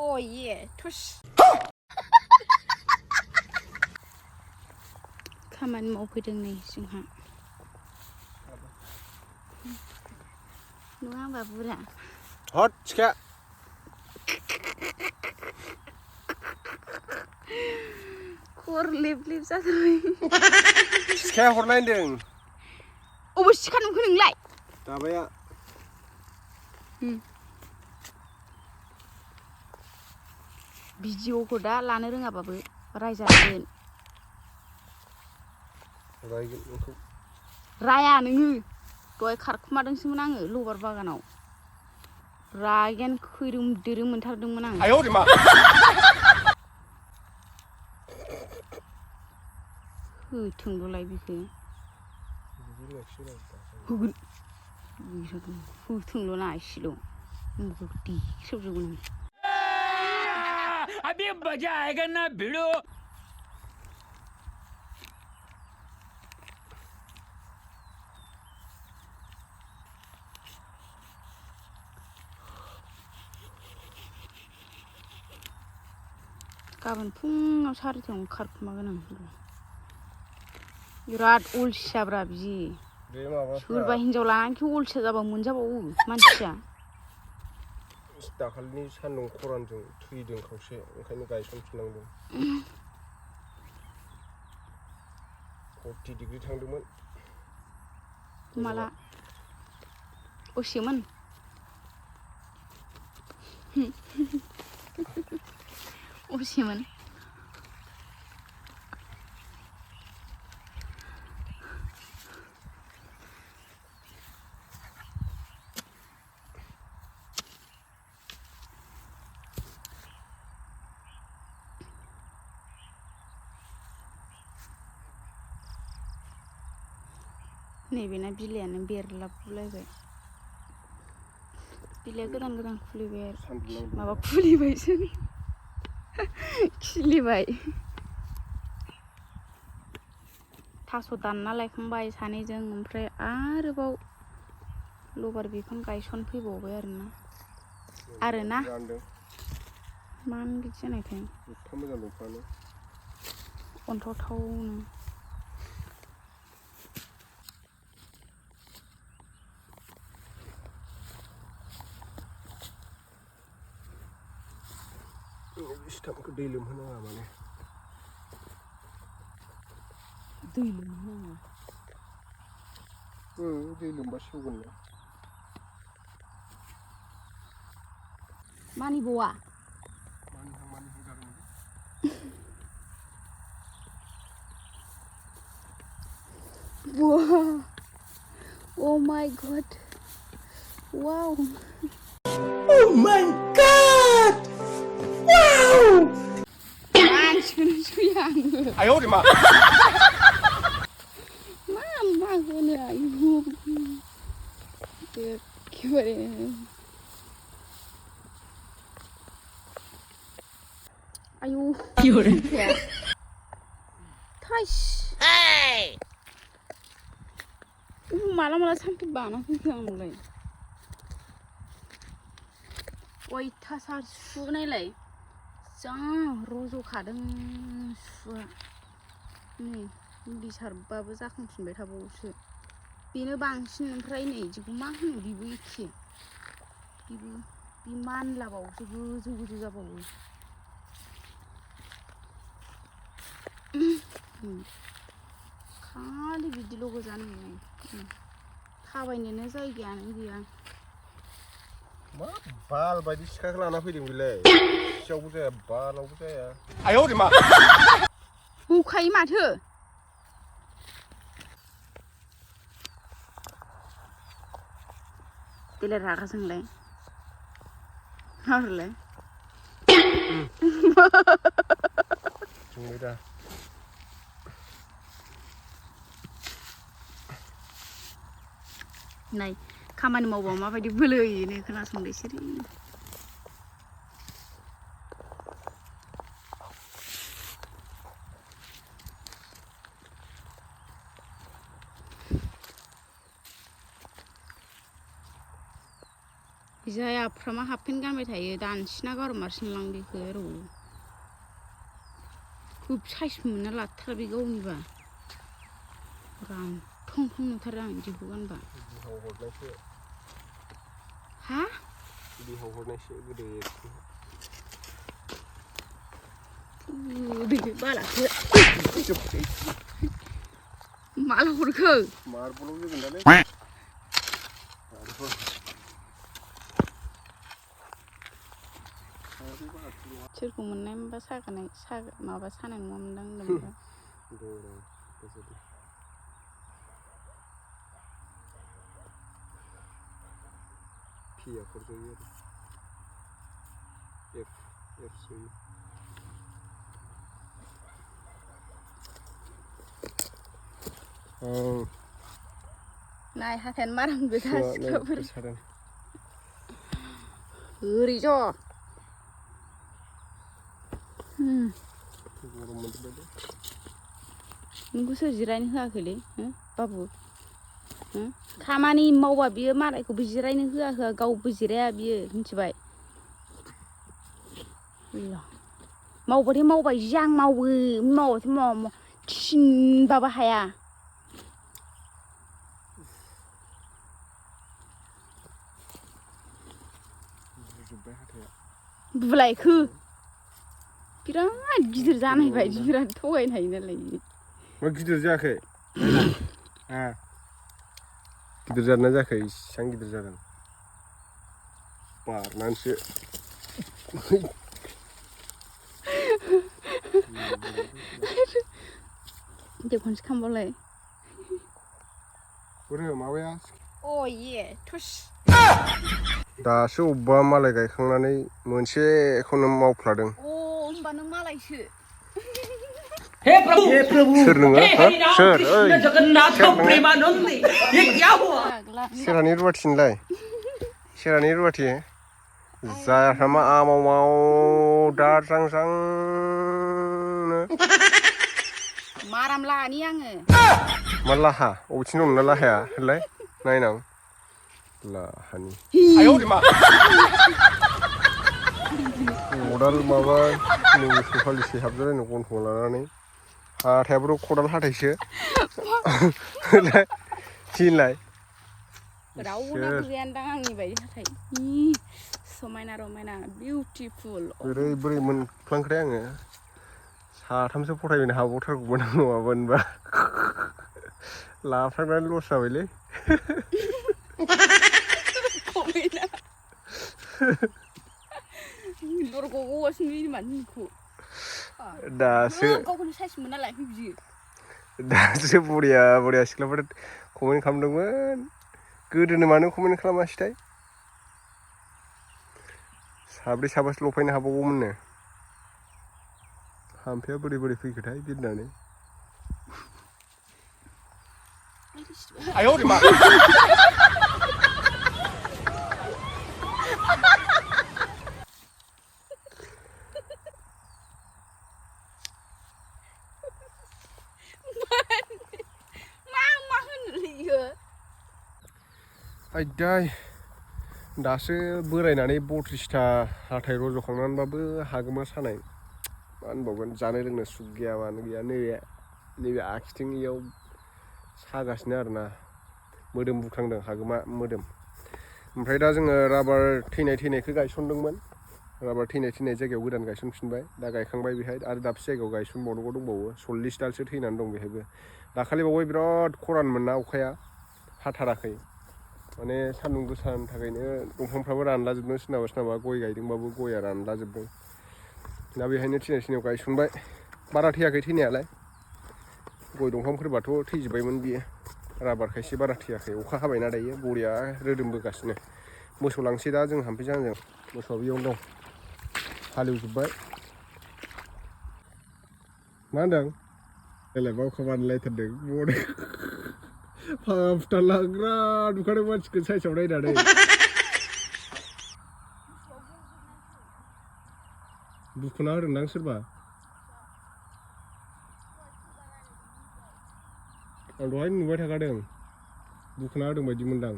Oh yeah, tush. खामानि मावफैदों नै जोंहा नङा होनबा बुरा हट सिखा खर लेब लेब जाथारबाय सिखाया हरनाय होनदों अबे सिखा नुखो नोंलाय दाबाया भिडिअखौ दा लानो रोङाबाबो रायजागोन रायगोन नोंखौ राया नोङो दहाय खारखुमादोंसोमोन आङो लबार बागानाव रागायानो खैरोम दैरोम मोनथारदोंमोन आं आयौ मा होथोंल'लाय बेखौ होगोन होथोंल' ना एसेल' देख्रेबजोबगोन आं अभी मजा आएगा ना भिड़ो गाबोन फुङाव 4टायावनो खारखुमागोन आं बिराद अलसियाब्रा बिदि सोरबा हिनजाव लानानैखि अलसिया जाबा मोनजाबावो मानसिया दाखालिनि सान्दुं खरानजों थैदों खावसे ओंखायनो गायसनफिननांदों 40 डिग्री थांदोंमोन माला असेमोन असेमोन नैबेना बिलाइयानो बेरलाबलायबाय बिलाइया गोदान गोदान खुलिबाय माबा खुलिबायसो खिलिबाय थास' दानना लायखांबाय सानैजों ओमफ्राय आरोबाव लबार बिफां गायसनफैबावबाय आरोना मानो बिदि जानायथाय मोजां दंफाङानो अन्थावथावनो सिथाबखौ दै लोमहोनाङा माने दै लोमहोनाङा दै लोमबा सेवगोन ना मानिबावा Wow. Oh my god. Wow. Oh my god wow मानसिखौनो सुया आङो आयौ मा मा होनो आयु एखेबारे आयु थाइस माला माला सामफ्राम बाना फैखो आंलाय अयथासार सुनायलाय जा रज'खादों सुआ नै मुलि सारबाबो जाखांफिनबाय थाबावोसो बेनो बांसिन ओमफ्राय नै बिदिखौ मा होनो बेबो एखे बे मानलाबावोसो गोजौ गोजौ जाबावो खालि बिदिल' गोजा नै थाबायनोनो जायगायानो गैया मा बाल बायदि सिखाखौ लाना फैदों बेलाय सियावबो जाया बालावबो जाया आयौ मा बुखायो माथो देलाय रागा जोंलाय माबोरैलाय जोंलाय दा नाय खामानि मावबा माबायदि बोलो होयोनो खोनासंदो सिरि जायाफ्रामा हाफपेन्ट गानबाय थायो दानसिना गारमारसिनलां बेखौ र' खोब साइज मोनना लाथारा बे गावनिबा रानथं थं नुथारो आं बिदिखौ गानबा हा बिहाव हरनायसो गोदो दै बालाखो माला हरखो मार्बलाव जोगोन दालै सोरखौ मोननाय मोनबा माबा सानाय नङामोनदां होनदोंमोन पिया हरजायो आरो एफ सोयो नाय हाथायानो माराम गोजा सिख्लाफोर सादों ओरै ज' गरम मोनजोबबाय नोंखौ सोर जिरायनो होआखैलै बाबु खामानि मावबा बियो मालायखौबो जिरायनो होआ गावबो जिराया बियो मिथिबाय मावबाथाय मावबाय जि आं मावो मावाबाथाय थिनबाबो हाया बुलायखो बिराद गिदिर जानाय बायदि बिराद थगायनो हायो नालाय मा गिदिर जायाखै गिदिर जादोंना जायाखै इसेबां गिदिर जादों बारनानैसो दे खनसे खामबावलाय माबाया थुस दासो अबेबा मालाय गायखांनानै मोनसेखौनो मावफ्लादों होमबा नों मालायसो हे प्रभु सोर नोङो सोर जगन्नाथ प्रेमानंद ये क्या हुआ सोरानि रुवाथि नोंलाय सोरानि रुवाथि जायाफ्रामा आमाव माव दा ज्रां ज्रांनो माराम लानि आङो मा लाहा अबेथिं दं नोंना लाहाया होनलाय नायनां लाहानि खदाल माबा मोसौ हालिसे हाबजालायनो गन्थं लानानै हाथायाबोथ' खदाल हाथायसो थिनलाय रावना गैयानदां आंनि बायदि हाथाय समायना रमायना बिउटिफुल बोरै मोनफ्लांखोथाय आङो साथामसो फथायनो हाबावथारगौमोन आं नङामोनबा लाफ्रांनानै लस जाबायलै दासो बरिया सिख्लाफोर कमेन्ट खालामदोंमोन गोदोनो मानो कमेन्ट खालामासैथाय साब्रै साबासो लफायनो हाबावगौमोननो हाम्फेया बोरै फैखोथाय बिरनानै आयदाय दासो बोरायनानै 32था हाथाय रज'खांनानैबाबो हागोमा सानाय मा होनबावगोन जानो लोंनो सुख गैया मानो गैया नैबे आखिथिंनियाव सागासिनो आरोना मोदोम बुख्रांदों हागोमा मोदोम ओमफ्राय दा जोङो राबार थैनायखौ गायसनदोंमोन राबार थैनाय जायगायाव गोदान गायसनफिनबाय दा गायखांबाय बेहाय आरो दाबसे जायगायाव गायसनबावनांगौ दंबावो 40 दालसो थैनानै दं बेहायबो दाखालि बावै बिराद खरानमोन ना अखाया हाथाराखै माने सान्दुं गोसानि थाखायनो दंफांफ्राबो रानलाजोबदों सोरनाबा गय गायदोंबाबो गया रानलाजोबदों दा बेहायनो थैनायाव गायसनबाय बारा थैयाखै थैनायालाय गय दंफांफोरबाथ' थैजोब्बायमोन बियो राबारखायसे बारा थैयाखै अखा हाबायना दायो बरिया रोदोमबोगासिनो मोसौ लांसै दा जों हाम्फै जाहांजों मोसौआ बेयावनो दं हालेवजोब्बाय मा होनदों देलाय बावखा बानायलायथारदों बड फाफथा लाग्रा नुखादों मानसिखौ साइसआव नायनानै बुखुना होदोंदां सोरबा आं दहाय नुबाय थाखादों बुखुना होदों बायदि मोनदां